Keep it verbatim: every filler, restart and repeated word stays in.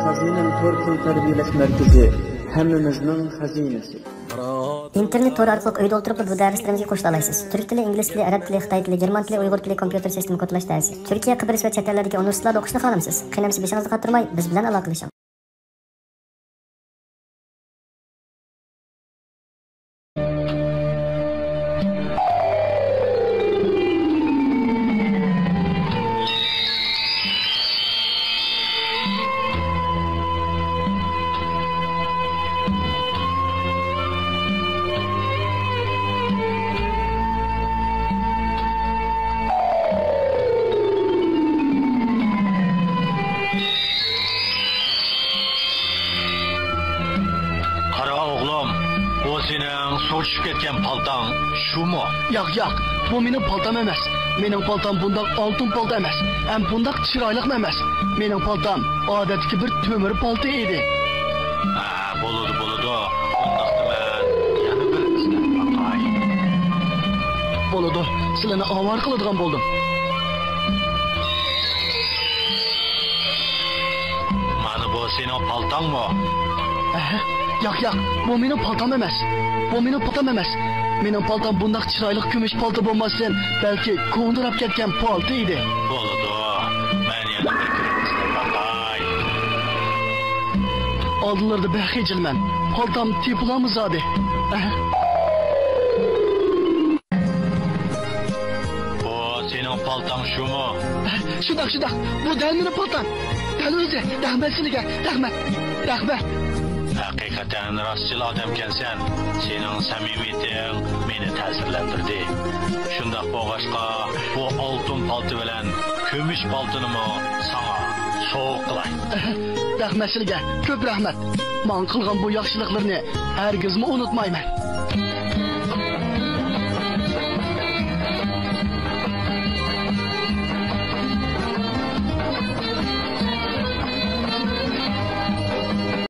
خەزىنەم تور تىل تەربىيەلەش مەركىزى، ھەممىمىزنىڭ خەزىنىسى. ئىنتېرنېت تورى ئارقىلىق ئۆيدە ئولتۇرۇپلا بۇ دەرسلىرىمىزگە قوشۇلالايسىز. تۈرك تىلى، ئىنگلىز تىلى، ئەرەب تىلى، خىتاي تىلى، گېرمان تىلى، ئۇيغۇر تىلى، كومپيۇتېر سىستېما كودلاش دەرسى. تۈركىيە، قەبرىس ۋە چەت ئەللەردىكى ئۇنىۋېرسىتېتلاردا ئوقۇشنى خالامسىز؟ قېنى ئەمىسە بېشىڭىزنى قاتۇرماي، بىز بىلەن ئالاقىلىشىڭ. قارا ئوغلۇم، بۇ سېنىڭ سۇغا چۈشۈپ كەتكەن پالتاڭ شۇمۇ؟ ياق، ياق، بۇ مېنىڭ پالتام ئەمەس. مېنىڭ پالتام بۇنداق ئالتۇن پالتا ئەمەس، ھەم بۇنداق چىرايلىقمۇ ئەمەس. مېنىڭ پالتام ئادەتتىكى بىر تۆمۈر پالتا ئىدى. ھە، بولىدۇ، بولىدۇ. ئۇنداقتا مەن يەنە بىر ئىزدەپ باقاي. بولىدۇ، سىلىنى ئاۋارە قىلىدىغان بولدۇم. مانا بۇ سېنىڭ پالتاڭمۇ؟ ئەھە، ياق، ياق، بۇ مېنىڭ پالتام ئەمەس. بۇ مېنىڭ پالتام ئەمەس. مېنىڭ پالتام بۇنداق چىرايلىق كۈمۈش پالتا بولماستىن، بەلكى كوندىراپ كەتكەن پالتا ئىدى. بولىدۇ، مەن يەنە بىر كېرەك ئىزدەپ باقاي. ئالدىلىرىدا بەك خىجىلمەن. پالتام تېپىلامۇ زادى؟ ئەھە. بۇ سېنىڭ پالتاڭ شۇمۇ؟ شۇنداق، شۇنداق. بۇ دەل مېنىڭ پالتام. دەل ئۆزى. رەھمەت سىلىگە. رەھمەت. رەھمەت. ھەقىقەتەن راستچىل ئادەمكەنسەن. سېنىڭ سەمىمىيىتىڭ مېنى تەسىرلەندۈردى. شۇنداق بولغاچقا، بۇ ئالتۇن پالتا بىلەن كۈمۈش پالتىنىمۇ ساڭا سوۋغا قىلاي. رەھمەت سىلىگە. كۆپ رەھمەت. ماڭا قىلغان بۇ ياخشىلىقلىرىنى ھەرگىزمۇ ئۇنتۇمايمەن.